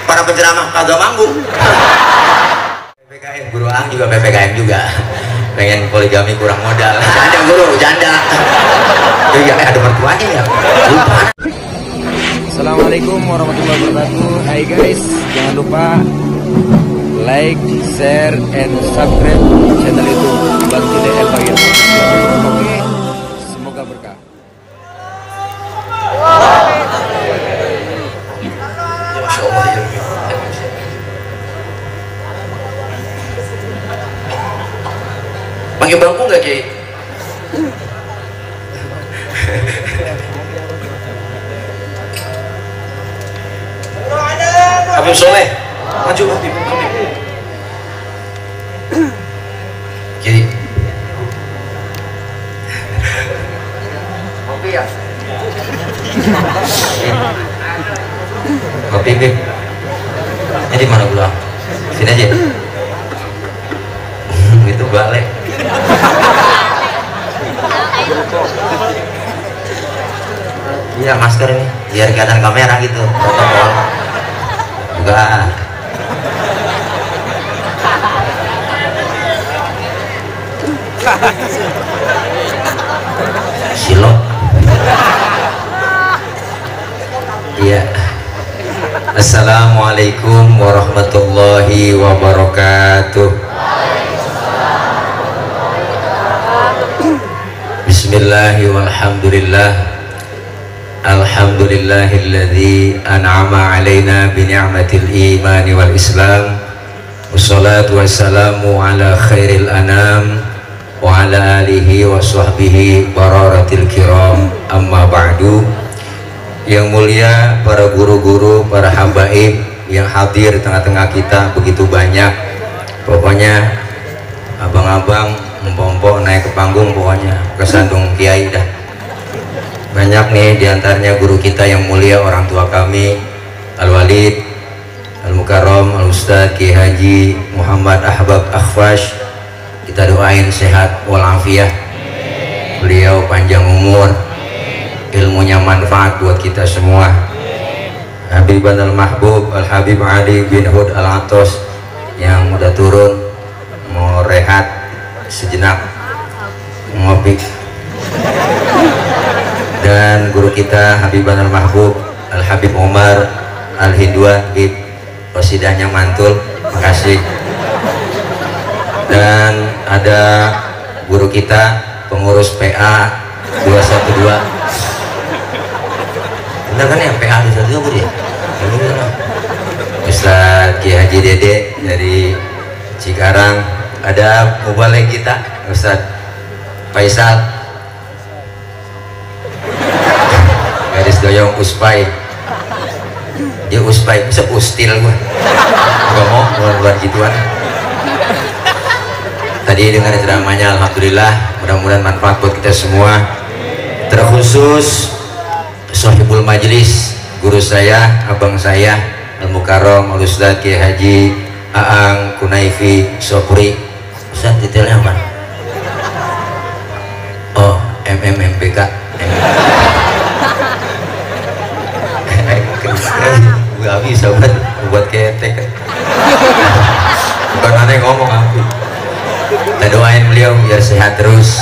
para penceramah kagak manggung. PPKM, guru Ang juga PPKM juga. Pengen poligami kurang modal. Janda guru, janda. Iya, ada mertuanya ya. Lupa. Assalamualaikum warahmatullahi wabarakatuh. Hai guys, jangan lupa like, share, and subscribe channel YouTube Bang Cide El Bagir. Oke, semoga berkah. Masya Allah ya. Pakai bangku nggak Ki? Habib Soleh, maju Habib. Kiri. Kopi ya? Kopi, Bib. Ini di mana pulang? Sini aja. Itu balik. Iya, masker ini biar kelihatan kamera gitu. Protokol. Enggak. Silo. Iya. Assalamualaikum warahmatullahi wabarakatuh. Bismillahi walhamdulillah. Alhamdulillahilladzi an'ama alaina bi ni'matil imani wal islam. Wassalatu wassalamu ala khairil anam wa ala alihi wa sahbihi bararatil kiram, amma ba'du. Yang mulia para guru-guru, para habaib yang hadir di tengah-tengah kita begitu banyak. Pokoknya abang-abang mempompok naik ke panggung, pokoknya kesandung kiai dah. Banyak nih diantaranya guru kita yang mulia, orang tua kami Al-Walid Al-Mukarram Al-Ustadz Kiai Haji Muhammad Ahbab Akhfash. Kita doain sehat walafiat, beliau panjang umur, ilmunya manfaat buat kita semua. Habiban Al-Mahbub Al-Habib Ali bin Hud Al-Atos yang udah turun mau rehat sejenak ngopi. Dan guru kita Habiban Al-Mahbub Al-Habib Umar Al-Hindwa, Bib, qasidahnya mantul, makasih. Dan ada guru kita pengurus PA 212. Benar kan ya, PA 212 guru ya? Ustadz Kiai Haji Dede dari Cikarang. Ada mubalek kita Ustadz Faisal garis doyong Uspai. Dia Uspai, bisa ustil gua gak mau keluar gituan. Tadi dengar ceramahnya, alhamdulillah, mudah-mudahan manfaat buat kita semua. Terkhusus Sohibul Majlis, guru saya, abang saya Al-Mukarram Al-Ustadz Kiai Haji Aang Kunaifi Sopri. Ustadz detailnya apa? Oh, MPK. Gak bisa buat ketek. Bukan aneh ngomong aku. Kita doain beliau biar sehat terus,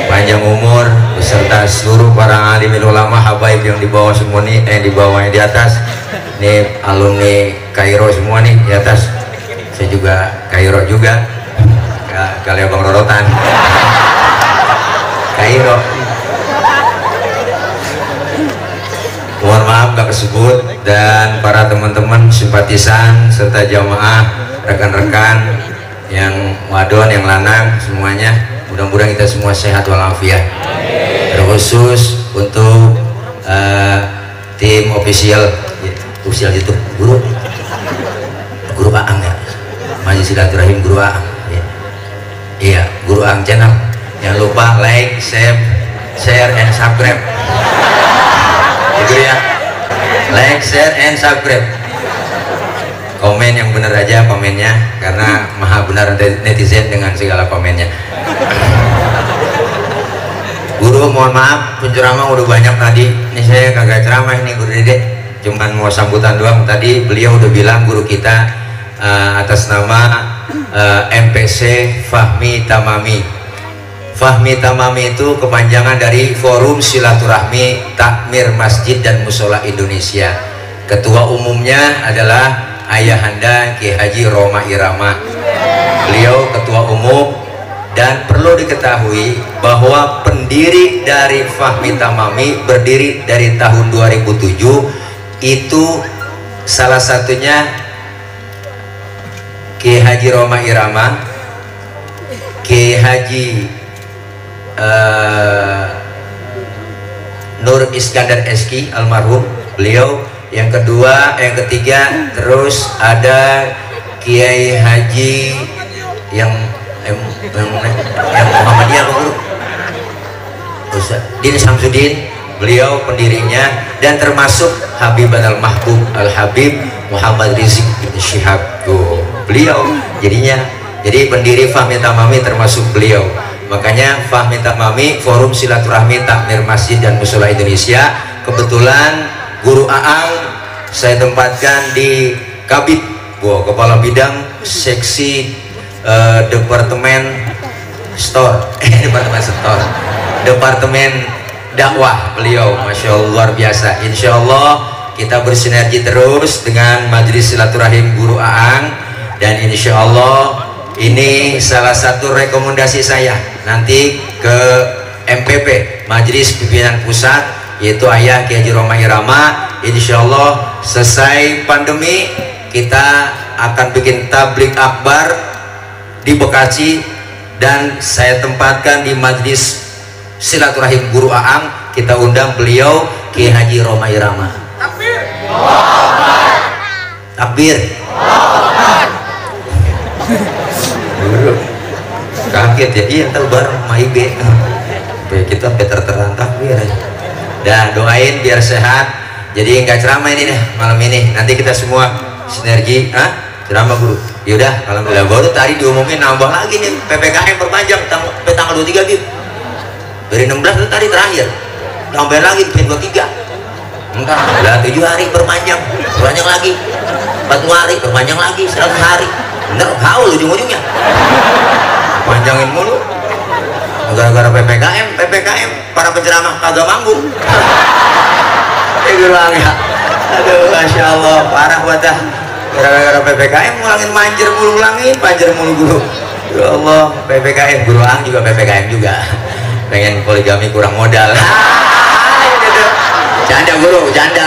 panjang umur, beserta seluruh para alimul ulama habaib yang di bawah semua nih, di bawah yang di atas. Nih alumni Kairo semua nih di atas. Saya juga Kairo juga. Kali abang Rorotan. Kairo. Mohon maaf gak kesebut. Dan para teman-teman simpatisan serta jamaah, rekan-rekan yang wadon, yang lanang, semuanya mudah-mudahan kita semua sehat walafiat. Terkhusus untuk tim official itu guru Aang ya, Majelis Silaturahim Guru Aang ya. Iya, Guru Aang channel. Jangan lupa like, share and subscribe. Gitu ya, like, share and subscribe. Komen yang benar aja komennya, karena maha benar netizen dengan segala komennya. Guru mohon maaf, penceramah udah banyak tadi. Ini saya kagak ceramah ini Guru Dede. cuman mau sambutan doang. Tadi beliau udah bilang, guru kita atas nama MPC Fahmi Tamami. Fahmi Tamami itu kepanjangan dari Forum Silaturahmi Takmir Masjid dan Musola Indonesia. Ketua umumnya adalah Ayahanda Kiai Haji Roma Irama. Beliau ketua umum, dan perlu diketahui bahwa pendiri dari Fahmi Tamami berdiri dari tahun 2007. Itu salah satunya Kiai Haji Roma Irama, Kiai Haji Nur Iskandar Eski almarhum beliau, yang kedua, yang ketiga, terus ada Kiai Haji yang Muhammadiyah Din Samsudin, beliau pendirinya, dan termasuk Habib Al Mahbub Al Habib Muhammad Rizik bin Syihab. Beliau jadinya jadi pendiri Fahmi Tamami termasuk beliau. Makanya Fahmi Tamami Forum Silaturahmi Takmir Masjid dan Musola Indonesia. Kebetulan Guru Aang saya tempatkan di Kabid, Kepala Bidang Seksi Departemen Store, Departemen Dakwah beliau. Masya Allah, luar biasa. Insya Allah kita bersinergi terus dengan Majelis Silaturahim Guru Aang, dan insya Allah ini salah satu rekomendasi saya nanti ke MPP Majelis Pimpinan Pusat, yaitu Ayah Kiai Haji Roma Irama. Insya Allah selesai pandemi kita akan bikin tablik akbar di Bekasi, dan saya tempatkan di Majelis Silaturahim Guru Aang. Kita undang beliau Kiai Haji Roma Irama. Takbir, takbir. Kaget ya, iya ntar bareng Maibe kita terang takbir aja. Dan doain biar sehat. Jadi nggak ceramah ini nih malam ini, nanti kita semua sinergi ceramah guru. Yaudah, alhamdulillah. Baru tadi diumumin nambah lagi nih PPKM perpanjang sampai tanggal 23 gitu. Dari 16 itu tadi terakhir, tambah lagi di 23. Entar lah 7 hari perpanjang lagi, 40 hari perpanjang lagi, 100 hari. Bener haul ujung-ujungnya panjangin mulu gara-gara PPKM para penceramah kagak manggung. Bilang ya, aduh Masya Allah, parah wadah. Gara-gara PPKM ngulangin panjer mulu guru. Ya Allah, PPKM Guru Aang juga PPKM juga. Pengen poligami kurang modal. Janda guru, janda.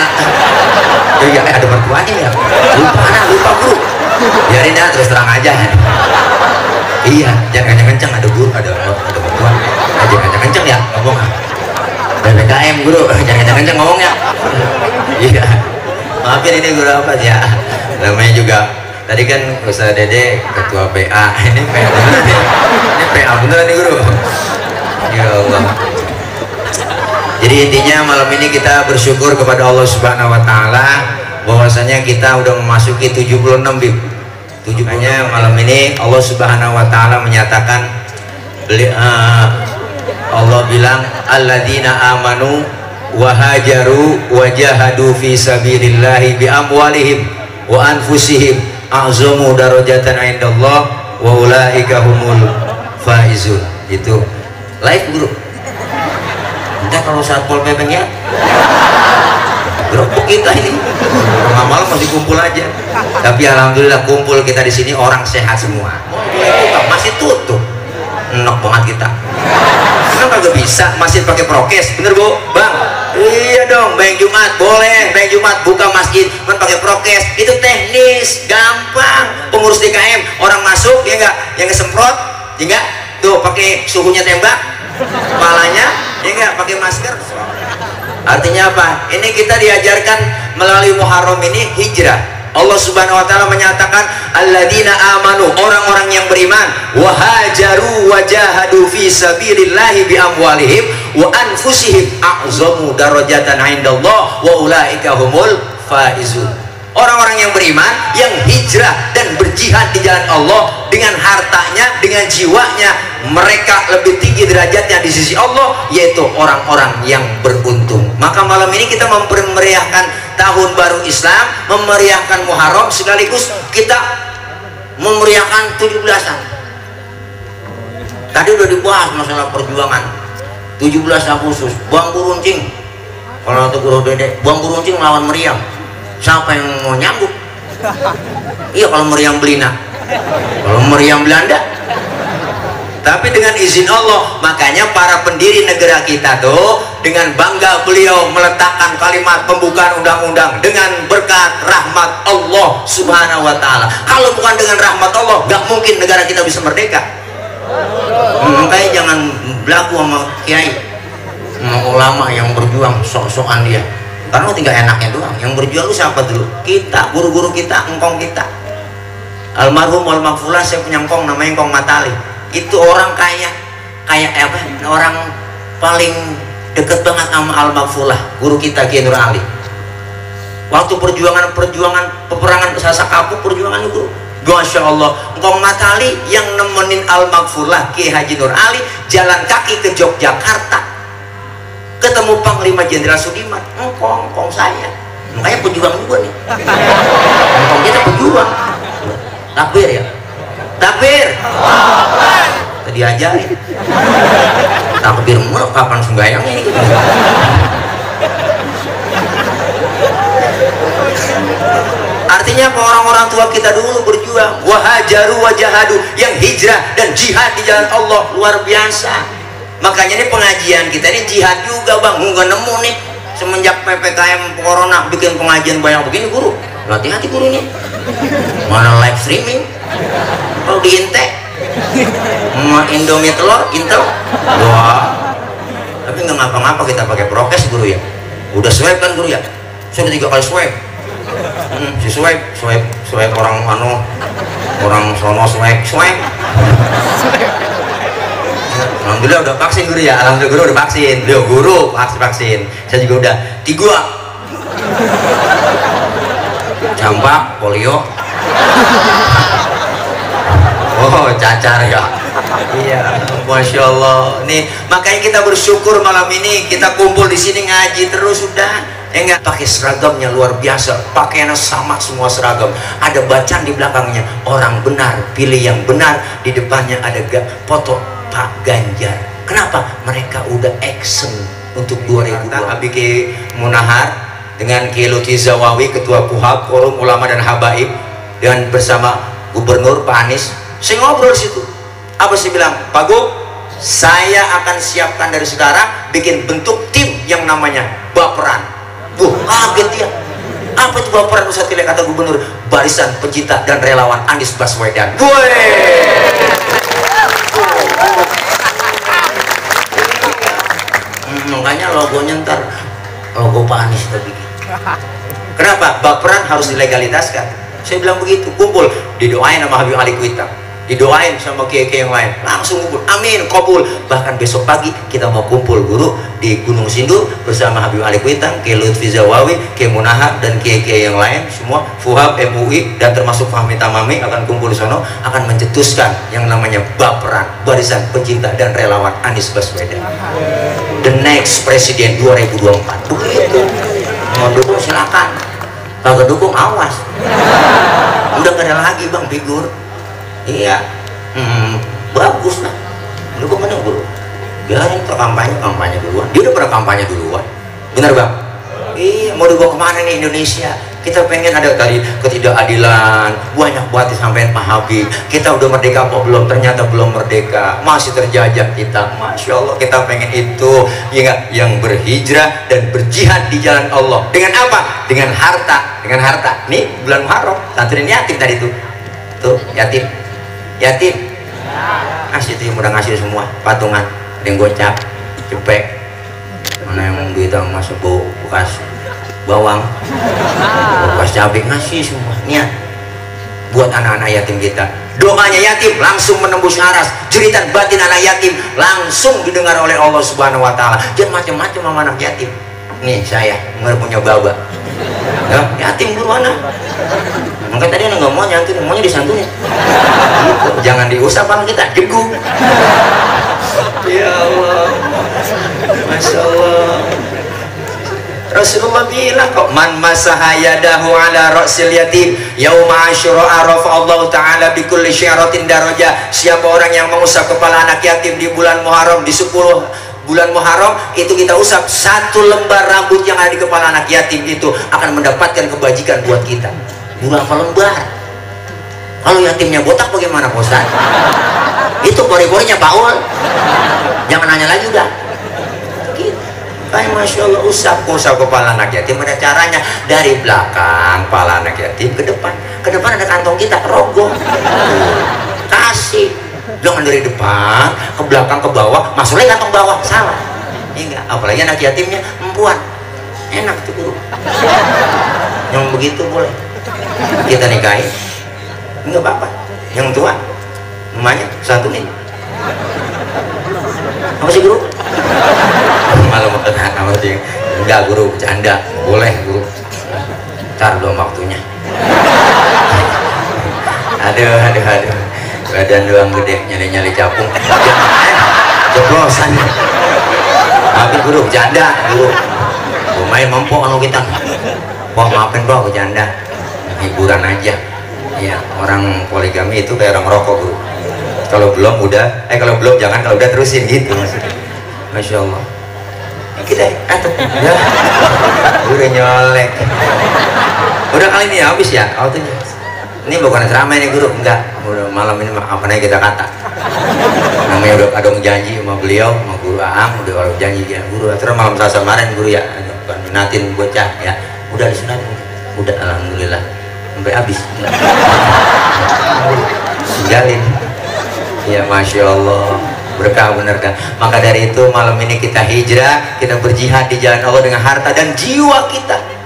Iya, ada mertuanya ya. Lupa guru. Biarin dah, terus terang aja. Iya, jangan kencang-kencang, ada guru, ada mertua. Jangan kencang-kencang ya ngomong. PPKM guru, jangan kencang-kencang ngomongnya. Iya. Maafin ini guru apa ya? Namanya juga tadi kan Ustaz Dede ketua PA. Ini PA beneran ya? Ini PA beneran nih guru. Ya Allah. Jadi intinya malam ini kita bersyukur kepada Allah Subhanahu wa taala bahwasanya kita udah memasuki 76 bib. 76 malam ini Allah Subhanahu wa taala menyatakan Allah bilang alladzina amanu wa hajaru wa jahadu fi sabilillahi bi amwalihim wa anfusihim a'zamu darajatan indallah wa ulaika humul faizun. Itu live guru. Entah kalau Satpol PP nya gerobak kita ini malam masih kumpul aja, tapi alhamdulillah kumpul kita di sini orang sehat semua. Masih tutup, enak banget kita. Kenapa gak bisa masih pakai prokes? Bener bu, bang? Iya dong, Bang Jumat boleh, Bang Jumat buka masjid, kan pakai prokes. Itu teknis, gampang. Pengurus DKM orang masuk ya enggak, yang ngesemprot, ya enggak, tuh pakai suhunya tembak, kepalanya, ya enggak, pakai masker. Artinya apa? Ini kita diajarkan melalui Muharram ini hijrah. Allah Subhanahu wa taala menyatakan alladzina amanu, orang-orang yang beriman, wa hajaru wa jahadu fi sabilillahi bi amwalihim wa anfusihim a'zamu darajatan 'indallah wa ulaika humul faizun. Orang-orang yang beriman yang hijrah dan berjihad di jalan Allah dengan hartanya, dengan jiwanya, mereka lebih tinggi derajatnya di sisi Allah, yaitu orang-orang yang beruntung. Maka malam ini kita memeriahkan tahun baru Islam, memeriahkan Muharram, sekaligus kita memeriahkan 17-an. Tadi udah dibahas masalah perjuangan 17 Agustus, buang buruncing. Kalau itu guru Dede, buang buruncing melawan meriam. Siapa yang mau nyambut? Iya, kalau meriam Belina, kalau meriam Belanda. Tapi dengan izin Allah, makanya para pendiri negara kita tuh dengan bangga beliau meletakkan kalimat pembukaan undang-undang dengan berkat rahmat Allah Subhanahu wa Ta'ala. Kalau bukan dengan rahmat Allah, nggak mungkin negara kita bisa merdeka. Makanya jangan berlaku sama kiai, sama ulama yang berjuang sok-sokan dia. Karena tinggal enaknya doang. Yang berjuang lu siapa dulu? Kita, guru-guru kita, engkong kita. Almarhum wal maghfurlah, saya punya engkong namanya Engkong Matali. Itu orang kayak apa? Orang paling deket banget sama Al-Maghfurlah, guru kita Kiai Nur Ali. Waktu perjuangan peperangan Sasa Kapuk, perjuangan itu, Masya Allah, Engkong Matali yang nemenin Al-Maghfurlah Kiai Haji Nur Ali jalan kaki ke Yogyakarta, ketemu Panglima Jenderal Sudirman. Engkong saya, makanya pejuang juga nih. Engkong kita pejuang. Takbir ya, takbir. Tadi ajarin takbir mulu, kapan sembahyang ini? Artinya orang-orang tua kita dulu berjuang, wahajaru wajahadu, yang hijrah dan jihad di jalan Allah luar biasa. Makanya ini pengajian kita ini jihad juga bang. Nggak nemu nih semenjak PPKM Corona bikin pengajian banyak begini guru. Hati-hati guru ini. Mana live streaming? Kalau di Inte, Indomie telur, Intel. Wah. Tapi nggak ngapa-ngapa kita pakai prokes guru ya. Udah swab kan guru ya? Sudah 3 kali swab. Si swab orang orang sono swab. Alhamdulillah udah vaksin guru ya. Alhamdulillah guru udah vaksin. Beliau guru vaksin. Saya juga udah 3. Campak, polio. Oh, cacar ya. Iya, Masya Allah. Nih, makanya kita bersyukur malam ini kita kumpul di sini ngaji terus sudah. Enggak pakai seragamnya luar biasa, pakaiannya sama semua seragam. Ada bacaan di belakangnya, orang benar, pilih yang benar. Di depannya ada foto Pak Ganjar. Kenapa? Mereka udah action untuk 2020. Abiki Munahar dengan Kiai Lutfi Zawawi, Ketua Puhab, Forum Ulama dan Habaib, dan bersama Gubernur Pak Anies. Saya ngobrol di situ. Apa sih bilang? Pak Gu, saya akan siapkan dari saudara bikin bentuk tim yang namanya Baperan. Kaget dia. Apa itu Baperan? Ustaz Tilek, kata Gubernur, Barisan Pencinta dan Relawan Anies Baswedan. Makanya logonya ntar logo Pak Anies kita bikin. Kenapa? Baperan harus dilegalitaskan. Saya bilang begitu. Kumpul, didoain sama Habib Ali Kuita, didoain sama kiai-kiai yang lain, langsung kumpul, amin, kabul. Bahkan besok pagi kita mau kumpul guru di Gunung Sindur bersama Habib Ali Kuitang, Kiai Lutfi Zawawi, Kiai Munahar, dan kiai-kiai yang lain semua, Fuhab, MUI, dan termasuk Fahmi Tamami akan kumpul di sana, akan mencetuskan yang namanya Baperan, Barisan Pencinta dan Relawan Anies Baswedan, the next presiden 2024. Begitu. Mau dukung silakan, kagak dukung awas. Udah gak ada lagi bang figur. Iya, bagus lah. Lu kemana guru? Biarin kampanye duluan. Dia udah pernah kampanye duluan. Bener bang? Iya, mau dibawa kemana nih Indonesia? Kita pengen ada tadi ketidakadilan, banyak buat disampaikan Pak Habib. Kita udah merdeka apa belum? Ternyata belum merdeka, masih terjajah kita. Masya Allah, kita pengen itu, ya, yang berhijrah dan berjihad di jalan Allah. Dengan apa? Dengan harta. Dengan harta. Nih bulan Muharram, santriin yatim tadi tuh. Tuh yatim. Ngasih tuh yang udah ngasih semua patungan. Ada yang gocap, cepek. Mana yang duit yang masuk bekas bawang, bekas cabai, ngasih semua. Niat buat anak-anak yatim kita. Doanya yatim langsung menembus aras, jeritan batin anak yatim langsung didengar oleh Allah Subhanahu Wa Taala. Jangan macam-macam sama anak yatim. Nih saya punya baba, ya, yatim guru anak. Mungkin tadi nggak mau nyantun, maunya disantunin. Gitu. Jangan diusap bang, kita jegu. Ya Allah, Masya Allah. Rasulullah bilang kok, man masaha yadahu ala ra'sil yatim yauma asyura arafa Allah taala bi kulli syaratin daraja. Siapa orang yang mengusap kepala anak yatim di bulan Muharram, di 10 bulan Muharram itu kita usap, 1 lembar rambut yang ada di kepala anak yatim itu akan mendapatkan kebajikan buat kita. Berapa lembar? Kalau yatimnya botak bagaimana Pak Ustaz? Itu pori-porinya baul. Jangan nanya lagi udah. Kayak Masya Allah, usap kepala anak yatim. Ada caranya, dari belakang kepala anak yatim ke depan. Ke depan ada kantong kita, rogoh, kasih. Jangan dari depan ke belakang ke bawah, masuknya kantong bawah, salah. Enggak, apalagi anak yatimnya perempuan, enak tuh guru. Yang begitu boleh kita nikahin, enggak apa-apa. Yang tua emaknya satu nih, apa sih guru? Malu apa sih? Enggak guru, bercanda. Boleh guru, ntar belum waktunya. Aduh, badan doang gede, nyali capung, jeblosan. Tapi guru bercanda, guru main mampu anu kita. Wah maafin bro, bercanda, hiburan aja. Ya, orang poligami itu kayak orang rokok guru. Kalau belum udah, kalau belum jangan, kalau udah terusin gitu maksudnya. Masya Allah. Kita atau ya, udah nyolek. Udah kali ini habis ya waktunya. Ini bukan ceramah ini guru, enggak. Udah malam ini apa nih kita kata. Namanya udah ada janji sama beliau, sama guru Aang, udah kalau janji ya guru. Terus malam Selasa kemarin guru ya, minatin bocah ya. Udah disunat, udah alhamdulillah sampai habis. Tinggalin. Ya Masya Allah, berkah bener kan. Maka dari itu malam ini kita hijrah, kita berjihad di jalan Allah dengan harta dan jiwa kita.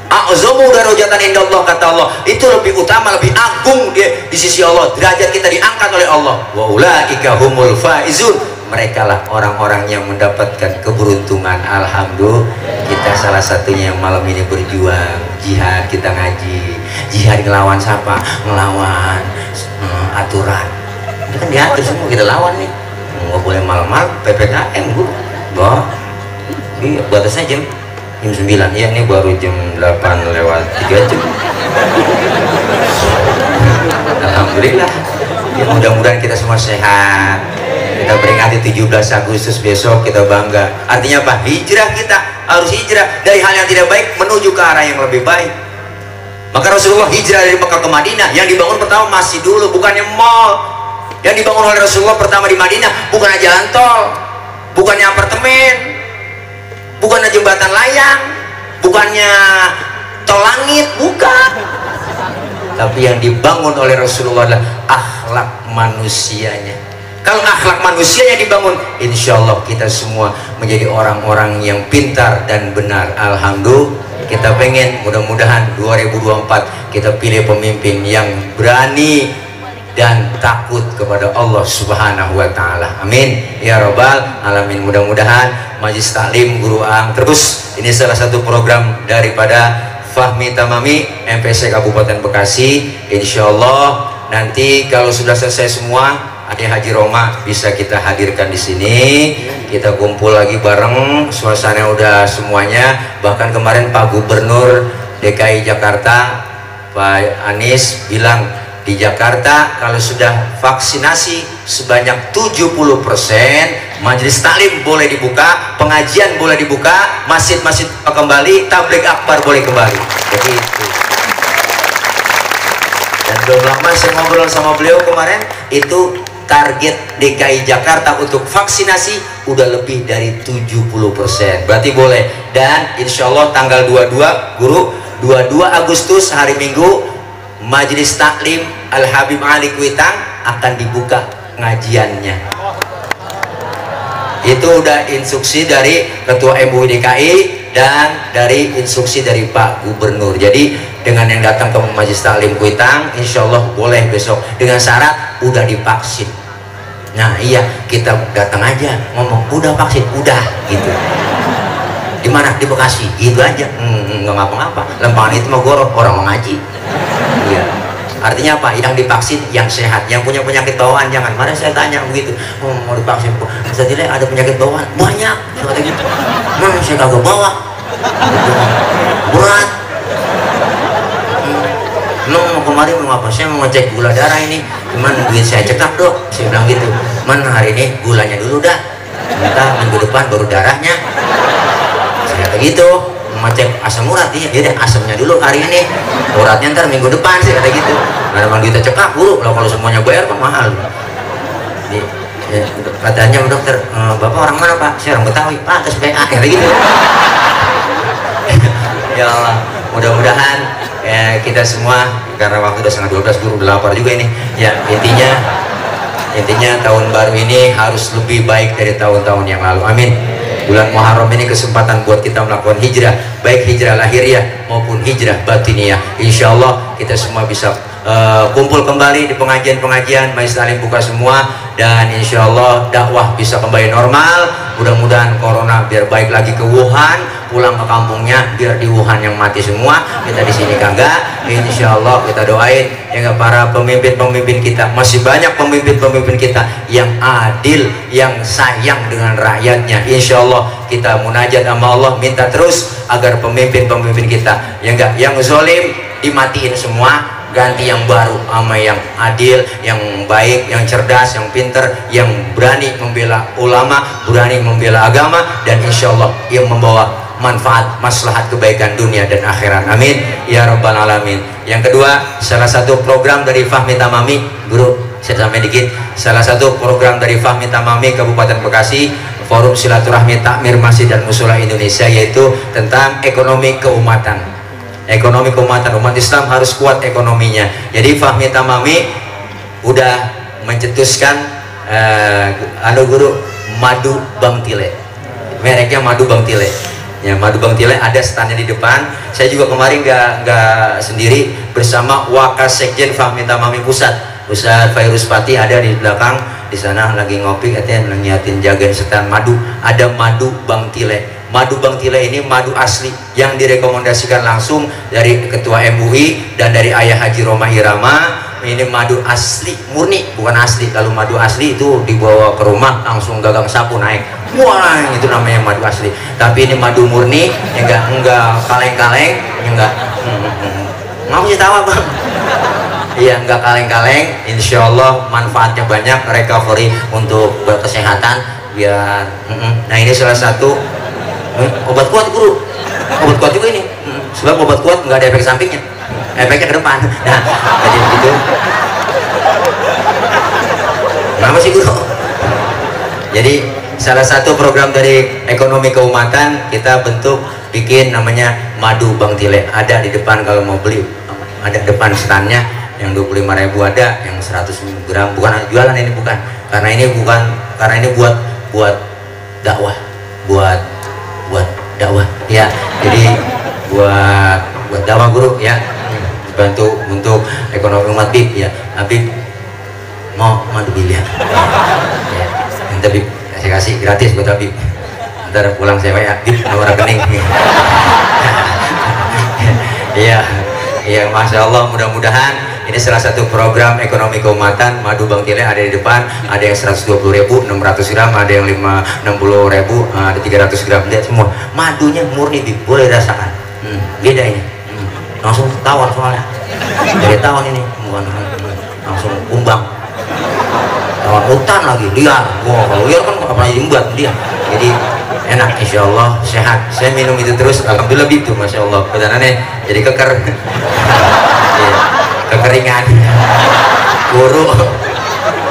A'zamu darajatan indallah, kata Allah, itu lebih utama, lebih agung di sisi Allah. Derajat kita diangkat oleh Allah. Wa ulaika humul faizun, mereka lah orang-orang yang mendapatkan keberuntungan. Alhamdulillah, kita salah satunya yang malam ini berjuang jihad. Kita ngaji jihad, ngelawan siapa? Ngelawan aturan. Itu kan diatur semua, kita lawan nih. Nggak boleh malam-malam, PPKM bu. Bah, iya, batasnya jam 9. Ya ini baru jam 8 lewat 3 jam. Alhamdulillah ya, mudah-mudahan kita semua sehat. Kita peringati 17 Agustus besok, kita bangga. Artinya apa? Hijrah, kita harus hijrah dari hal yang tidak baik menuju ke arah yang lebih baik. Maka Rasulullah hijrah dari Mekah ke Madinah. Yang dibangun pertama masih dulu, bukannya mall. Yang dibangun oleh Rasulullah pertama di Madinah bukannya jalan tol, bukannya apartemen, bukannya jembatan layang, bukannya tol langit, bukan. Tapi yang dibangun oleh Rasulullah adalah akhlak manusianya. Kalau akhlak manusianya dibangun, insya Allah kita semua menjadi orang-orang yang pintar dan benar. Alhamdulillah. Kita pengen mudah-mudahan 2024 kita pilih pemimpin yang berani dan takut kepada Allah Subhanahu wa Ta'ala. Amin ya Rabbal Alamin. Mudah-mudahan Majelis Taklim Guru Aang terus, ini salah satu program daripada Fahmi Tamami MPC Kabupaten Bekasi. Insya Allah nanti kalau sudah selesai semua, Adik Haji Roma bisa kita hadirkan di sini. Kita kumpul lagi bareng, suasana udah semuanya. Bahkan kemarin Pak Gubernur DKI Jakarta Pak Anies bilang, di Jakarta kalau sudah vaksinasi sebanyak 70%, majelis taklim boleh dibuka, pengajian boleh dibuka, masjid-masjid kembali, tabligh akbar boleh kembali. Jadi itu. Dan belum lama saya ngobrol sama beliau kemarin, itu target DKI Jakarta untuk vaksinasi udah lebih dari 70%. Berarti boleh. Dan insya Allah tanggal 22 guru, 22 Agustus hari Minggu, Majelis Taklim Al Habib Ali Kuitang akan dibuka ngajiannya. Itu udah instruksi dari Ketua MUI DKI dan dari instruksi dari Pak Gubernur. Jadi dengan yang datang ke Majelis Taklim Kuitang, insya Allah boleh besok, dengan syarat udah divaksin. Nah iya, kita datang aja ngomong udah vaksin, udah gitu. Di mana? Di Bekasi, gitu aja. Nggak ngapa-ngapa. Lempangan itu mah goroh, orang mau ngaji. Iya. Artinya apa? Yang divaksin yang sehat, yang punya penyakit bawaan jangan. Mana saya tanya begitu, mau divaksin, saya tidak ada penyakit bawaan banyak. Saya gitu, saya kagak bawa. berat. Mau kemarin mau apa? Saya mau ngecek gula darah ini, cuman duit saya cekak dok. Saya bilang gitu, man hari ini gulanya dulu dah, entah minggu depan baru darahnya. Saya kata gitu, mau cek asam urat, iya deh asamnya dulu hari ini, uratnya ntar minggu depan. Saya kata gitu, nah memang duitnya cekak buru, kalau semuanya bayar kan mahal. Ya, katanya dokter, bapak orang mana pak? Saya orang Betawi, pak atas PA, kayak gitu. Ya Allah, mudah-mudahan ya, kita semua, karena waktu udah setengah 12 guru udah lapar juga ini ya, intinya tahun baru ini harus lebih baik dari tahun-tahun yang lalu, amin. Bulan Muharram ini kesempatan buat kita melakukan hijrah, baik hijrah lahiriah maupun hijrah batiniyah. Insya Allah kita semua bisa kumpul kembali di pengajian-pengajian, majelis taklim buka semua, dan insya Allah dakwah bisa kembali normal. Mudah-mudahan corona biar baik lagi ke Wuhan, pulang ke kampungnya biar di Wuhan yang mati semua, kita di sini kagak. Insya Allah kita doain ya para pemimpin-pemimpin kita, masih banyak pemimpin-pemimpin kita yang adil, yang sayang dengan rakyatnya. Insya Allah kita munajat sama Allah, minta terus agar pemimpin-pemimpin kita yang zolim dimatiin semua, ganti yang baru sama yang adil, yang baik, yang cerdas, yang pinter, yang berani membela ulama, berani membela agama, dan insya Allah yang membawa manfaat, maslahat, kebaikan dunia dan akhirat, amin ya rabbal alamin. Yang kedua, salah satu program dari Fahmi Tamami, guru saya sampai dikit, salah satu program dari Fahmi Tamami Kabupaten Bekasi, Forum Silaturahmi Takmir Masjid dan Musola Indonesia, yaitu tentang ekonomi keumatan. Ekonomi keumatan, umat Islam harus kuat ekonominya. Jadi Fahmi Tamami udah mencetuskan guru madu Bang Tile, mereknya madu Bang Tile ya. Madu Bang Tile ada standnya di depan. Saya juga kemarin nggak sendiri, bersama Wakasekjen Fahmi Tamami Pusat, Ustaz Fairuz Pati ada di belakang di sana lagi ngopi, katanya nyiatin jagain stand madu. Ada madu Bang Tile. Madu Bang Tile ini madu asli yang direkomendasikan langsung dari Ketua MUI dan dari Ayah Haji Roma Irama. Ini madu asli murni, bukan asli. Kalau madu asli itu dibawa ke rumah langsung gagang sapu naik, wah itu namanya madu asli. Tapi ini madu murni, ya enggak kaleng-kaleng, ya enggak mau sih tahu bang. Iya, enggak kaleng-kaleng. Insya Allah manfaatnya banyak, recovery untuk kesehatan biar. Nah ini salah satu obat kuat guru, obat kuat juga ini, sebab obat kuat nggak ada efek sampingnya, efeknya ke depan. Nah jadi begitu. Kenapa sih guru? Jadi salah satu program dari ekonomi keumatan kita bentuk, bikin namanya madu Bang Tile. Ada di depan kalau mau beli, ada depan standnya, yang 25.000 ada, yang 100 gram. Bukan jualan ini, bukan, karena ini buat dakwah, buat dakwah ya. Jadi buat dakwah guru ya, bantu untuk ekonomi umat. Bib ya, Habib mau madu Bib ya, nanti Bib saya kasih gratis buat Habib, ntar pulang saya ya Bib nomor rekening. Iya iya, Masya Allah. Mudah-mudahan ini salah satu program ekonomi keumatan. Madu Bang Tile ada di depan, ada yang 120.000, 600 gram, ada yang 60.000, ada 300 gram. Lihat semua madunya murni, boleh rasakan. Beda ini, langsung tawar soalnya dari tawon ini, bukan langsung kumbang, tawon hutan lagi liar. Wah kalau liar kan nggak pernah diembat dia, jadi enak. Insya Allah sehat. Saya minum itu terus, alhamdulillah gitu, Masya Allah. Badannya jadi keker. Kekeringan, kurus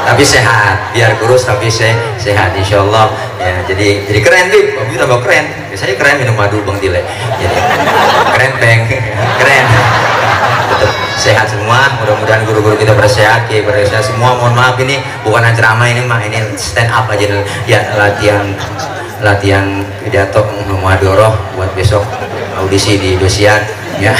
tapi sehat, biar kurus tapi sehat insya Allah ya. Jadi keren Bib, Bib tambah keren. Biasanya keren minum madu Bang Tile, jadi keren peng, keren. Tetap sehat semua, mudah-mudahan guru-guru kita bersehat, ya bersehat semua. Mohon maaf ini bukan ceramah, ini mah ini stand up aja ya, latihan pidato muhadharah buat besok audisi di Indosiar ya.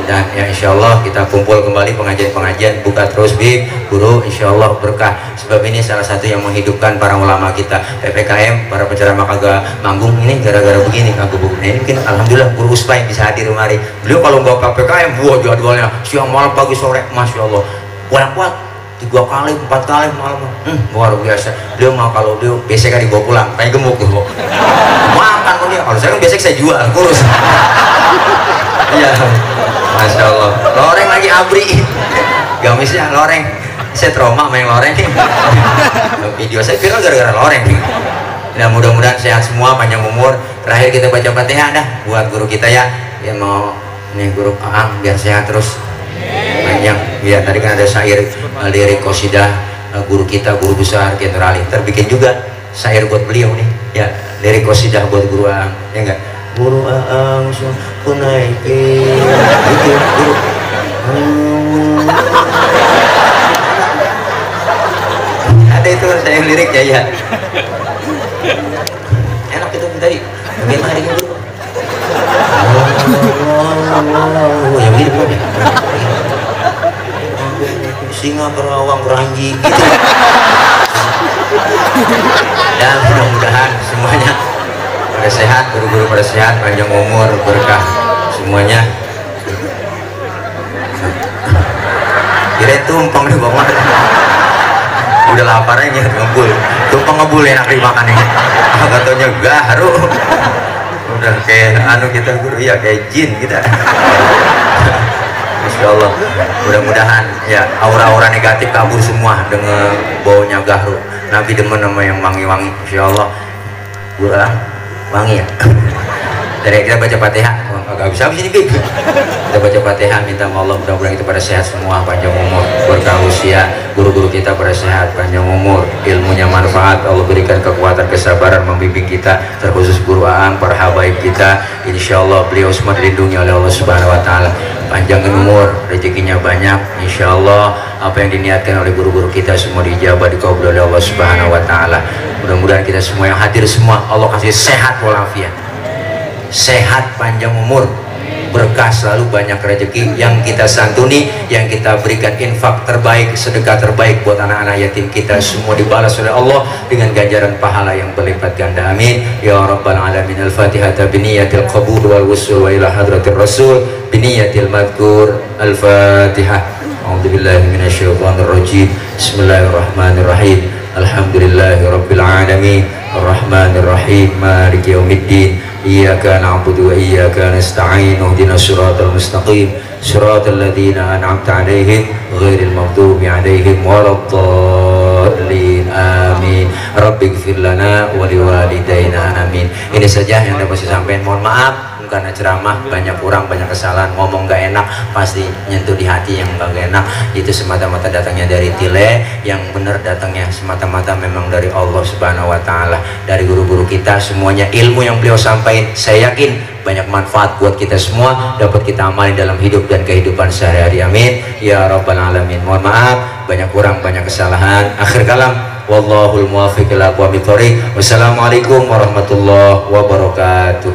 Dan ya insya Allah kita kumpul kembali, pengajian-pengajian buka terus Bib guru, insya Allah berkah. Sebab ini salah satu yang menghidupkan para ulama kita. PPKM, para penceramah kagak manggung ini gara-gara begini kagak buku. Nah ini mungkin alhamdulillah guru Uspai bisa hadir kemari. Beliau kalau nggak PPKM, wah jadwalnya siang malam pagi sore, Masya Allah. Kuat 3 kali 4 kali malam. Luar biasa. Beliau mau kalau beliau besek kan dibawa pulang, kayak gemuk tuh. Makan kok dia. Kalau saya kan besek saya jual, kurus. Iya. Masya Allah. Loreng lagi abri. Gamisnya loreng. Saya trauma main loreng. Video saya viral gara-gara loreng. Nah, mudah-mudahan sehat semua, panjang umur. Terakhir kita baca Fatihah dah buat guru kita ya. Ya mau nih guru Aang biar sehat terus. Panjang. Ya tadi kan ada syair lirik qasidah guru kita, guru besar General terbikin juga syair buat beliau nih. Ya, lirik qasidah buat guru Aang. Ya enggak? Guru Aang kunaikin. Itu guru. Ada itu saya liriknya ya. Enak itu tadi. Bagaimana ini guru? Yang mirip kan ya? Singa berawang beranjing gitu. Dan mudah-mudahan semuanya pada sehat, guru-guru pada sehat, panjang umur, berkah semuanya. Kira tumpeng di bawah. Udah lapar aja ngebul. Tumpeng ngebul enak dimakan ini. Katanya garu. Udah kayak anu kita guru ya kayak jin kita. Insya Allah mudah-mudahan ya aura-aura negatif kabur semua dengan baunya gahru. Nabi demen sama yang wangi-wangi. Insya Allah gurang wangi ya. Dari kita baca Fatihah agak bisa habis ini Bib. Kita baca Fatihah minta Allah mudah-mudahan kita pada sehat semua, panjang umur, berkah usia, guru-guru kita pada sehat, panjang umur, ilmunya manfaat, Allah berikan kekuatan kesabaran membimbing kita, terkhusus guru Aang, para habaib kita. Insya Allah beliau semua dilindungi oleh Allah Subhanahu Wa Taala, panjangin umur, rezekinya banyak. Insya Allah apa yang diniatkan oleh guru-guru kita semua dijabah, dikabul oleh Allah Subhanahu Wa Taala. Mudah-mudahan kita semua yang hadir semua Allah kasih sehat walafiat, sehat, panjang umur, berkah selalu, banyak rezeki yang kita santuni, yang kita berikan infak terbaik, sedekah terbaik buat anak-anak yatim kita semua dibalas oleh Allah dengan ganjaran pahala yang berlipat ganda. Amin ya rabbal alamin. Al-Fatihah biniyatil qabul wal wusul wa ila hadratir rasul biniyatil madkur. Al-Fatihah. A'udzubillahi minasyaitonir rajim. Bismillahirrahmanirrahim. Alhamdulillahi rabbil alamin. Ar-Rahmanir Rahim. Maliki yaumiddin. Iyyaka na'budu wa iyyaka nasta'in. Ihdinas siratal mustaqim. Siratal ladzina an'amta 'alaihim ghairil maghdubi 'alaihim waladdallin. Amin. Rabbighfir lana wa liwalidayna. Amin. Ini saja yang dapat saya sampaikan. Mohon maaf karena ceramah banyak kurang, banyak kesalahan, ngomong gak enak, pasti nyentuh di hati yang gak enak. Itu semata-mata datangnya dari tile, yang benar datangnya semata-mata memang dari Allah Subhanahu Wa Taala, dari guru-guru kita semuanya. Ilmu yang beliau sampaikan saya yakin banyak manfaat buat kita semua, dapat kita amalin dalam hidup dan kehidupan sehari-hari. Amin ya rabbal alamin. Mohon maaf banyak kurang, banyak kesalahan. Akhir kalam, wallahul muwaffiq ila aqwamit thoriq. Wassalamualaikum warahmatullahi wabarakatuh.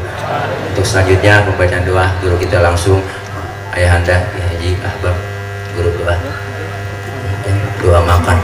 Untuk selanjutnya pembacaan doa guru kita langsung, Ayahanda Haji Ahbab, guru doa makan.